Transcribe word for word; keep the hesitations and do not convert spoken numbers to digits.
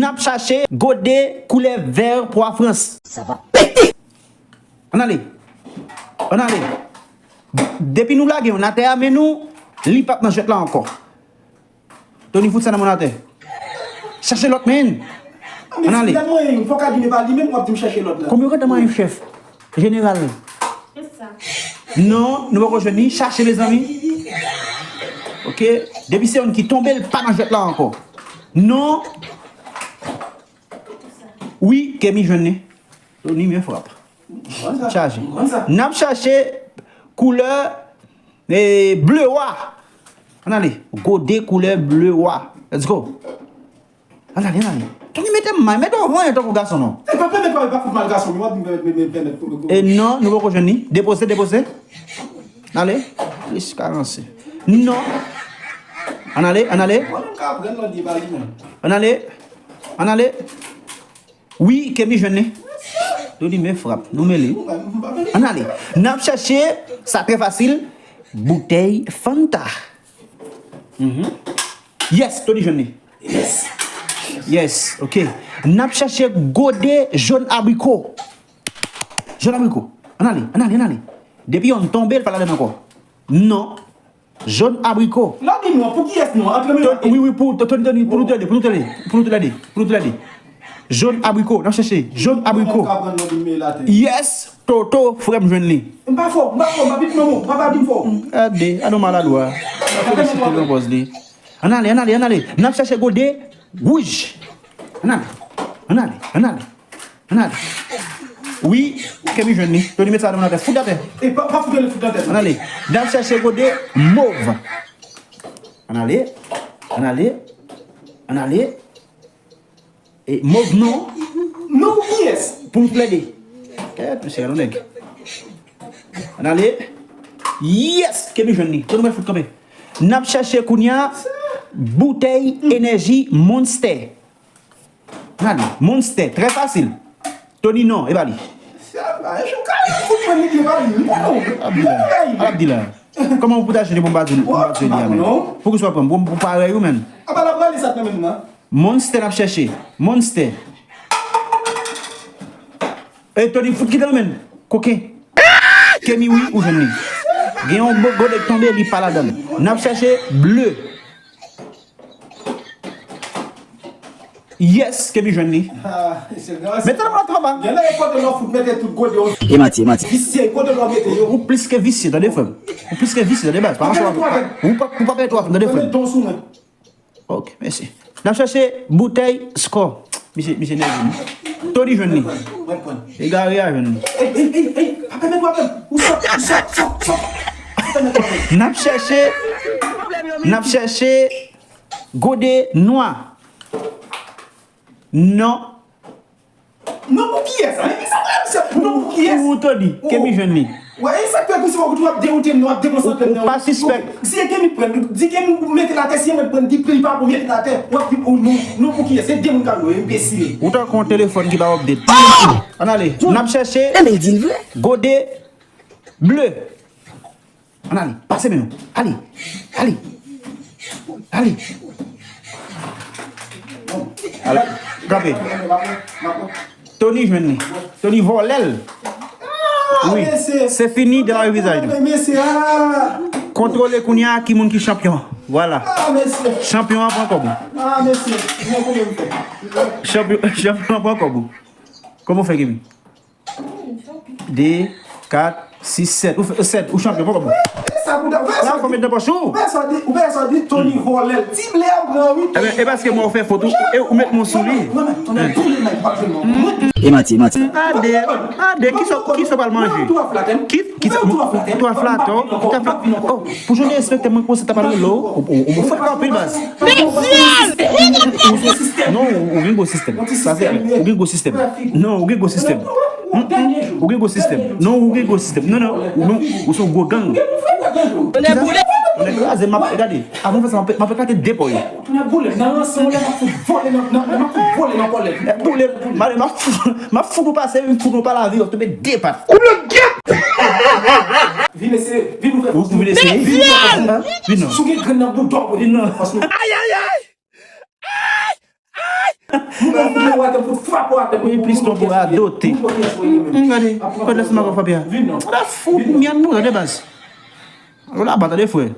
N ap chache gode koulè vè pwa Frans. Sa va pete! Ann ale. Ann ale. Depi nou lage youn atè a, men nou, li p ap nan jwèt la ankò. Tony, fout sa nan men w atè. Chache lòt, men. Ann ale. Fòk abime pa li menm, w ap di m chache lòt la. Konbyen w gentan manyen, chèf? Jeneral. Non, nou poko jwenn li. Chache, mezanmi. Ok. Depi se youn ki tonbe, l pa nan jwèt la ankò. Non. Wi, Kemi jwenn li. Tony, men frap. Chaje. N ap chache koulè, eh, ble wa. Ann ale. Gode koulè ble wa. Let's go. Ann ale, ann ale. Tony, mete m may, mete w vanyan tankou gason, non. E pa pèmèt w pa fout mal gason, w ap vin pèmèt, pèmèt, pèmèt pou. E non, nou poko jwenn li. Depoze, depoze. Ann ale. Plis ka ranse. Non. Ann ale, ann ale. Mwen menm ka pran lòt li pa li menm. Ann ale. Ann ale. Wi, Kemi jwenn li. Tony, men frap. Nou mele. Ann ale. N ap chache, sa trè fasil, boutèy Fanta. Mhm. Yes, Tony jwenn li. Yes. Yes, ok. N ap chache gode jòn abriko. Jòn abriko. Ann ale, ann ale, ann ale. Depi youn tonbe, l pa ladann ankò. Non. Jòn abriko. La di non, pou kiyès non? Antre men. Wi, wi, pou Tony, Tony, pou nou tande, pou nou tande, pou nou tande, pou nou tande. Jòn abriko, n ap chache. Jòn abriko. Yes, Toto, frè m jwenn li. M pa fò, m pa fò, m pa vin non, m pa vin fò. Gade, a nou maladwa. Felisite l nan pòz li. Ann ale, ann ale, ann ale. N ap chache gode wouj. Ann ale, ann ale, ann ale. Ann ale. Wi, Kemi jwenn li. Tony, met sa nan atè. Fout atè. E pa, pa fout li, fout atè. Ann ale. N ap chache gode mov. Ann ale. Ann ale. Ann ale. E mov non. Non pou kiyès? Pou nou plede. Kèt, mesye, gade yon nèg. Ann ale. Yes, Kemi jwenn li. Tony, mwen fout kanpe. N ap chache kounye a boutèy enèji Monster. Ann ale. Monster, trè fasil. Tony non, e pa li. Sa va, e jou kare fout mwen li pa li. Non. Ap di la. Ap di la. Kòman ou pou ta chanje pou m pa di, pou m pa di li a menm? Pou ki sa w pran m? Pou, pou parèy ou menm? Apa la prale sa nan menm nan? Monster n ap chèche. Monster. E Tony fout kite nan men. Koken. Kemi wi, ou jwenn li. Gen yon bo-, gode k tonbe, li pa ladann. N ap chèche ble. Yes, Kemi jwenn li. Mete nan plat anba. Gen lè e kote lò fout mete tout gode yo. E manti, e manti. Visye, kote lò mete yo. Ou plis ke visye, tande frè m. Ou plis ke visye, tande baz. Pa mache avè m. Ou pa, ou pa pèmèt w ap tande frè m. Ok, mèsi. N ap chèche boutèy Skò. Misye, misye nève m. Tony jwenn li. Egare a jwenn li. Ey, ey, ey, ey, pa pèmèt w ap fè m. Ou sòt, ou sòt, sòt, sòt. Pa pèmèt w ap fè m. N ap chèche, n ap chèche gode nwa. Non. Non pou kiyès? Hein? Sa vle di non pou kiyès? Pou Tony, Kemi jwenn li. Wè, e sa k fè tou si w ap dewoute m, w ap dekonsantre m. Ou pa sispèk. Si e Kemi pran, di Kemi mete l atè, si e mwen pran, di li pa pou mete l atè. W ap di, oh, non, non pou kiyès? Se de moun k ap jwe, enbesil. Ou tankou yon telefòn ki pa update. Ann ale, n ap chèche gode ble. Ann ale, pase men nou. Ale, ale, ale. Ale, kanpe. Tony jwenn li. Tony vòlè l. Wi, se fini de la vizaj nou. Kontwole kounye a ki moun ki chanpyon. Vwala. Chanpyon an pran kòb ou. Chanpyon, chanpyon an pran kòb ou. Kòman w fè, Kemi? De, kat, sis, sèt. Ou fè, sèt, ou chanpyon, poko bon. Sa pou ta, ou fè sa. Ou fè sa di, ou fè sa di, ou fè sa di, Tony vòlè l. Ti ble a pran, wi. Ebyen, e paske mwen ou fè fot ou, e ou met mwen sou li. E manti, e manti. Ade, ade, kisa, kisa w pral manje? Ki, kisa, twa flatè, twa flatè. Oh, pou jodi respekte mwen, konsa ta pral rele w, ou, ou, ou fèk anpil baz. Non, ou, ou gen gwo sistèm. Sa se, ou gen gwo sistèm. Non, ou gen gwo sistèm. Mm, mm. Ou gen gwo sistèm. Non, ou gen gwo sistèm. Non, non, ou, non, ou se yon gwo gang. Tonnè boule. Tonnè kraze, m ap gade. Avan fè sa, m ap, m ap ekate de po yo. Tonnè boule, nan ranse w la, m ap fout vole nan, nan, m ap fout vole nan kòlèt. Boule, m ap fout, m ap fout ou pase, m fout ou pa lavi, w ap tonbe de pat. Koulè gyèt! Vin eseye, vin ouvè fòs nou. Vin eseye. Vin ouvè fòs nou. Vin non. Si w gen grenn nan bouda w, vin non. Fòs nou. Ay, ay, ay! Ay! Ay! Ay! Wi, piston pou radote. Gade, kote lè se mago fapya. Ou ta fou pou myann nou, tande baz. Ou la ba, tande frè.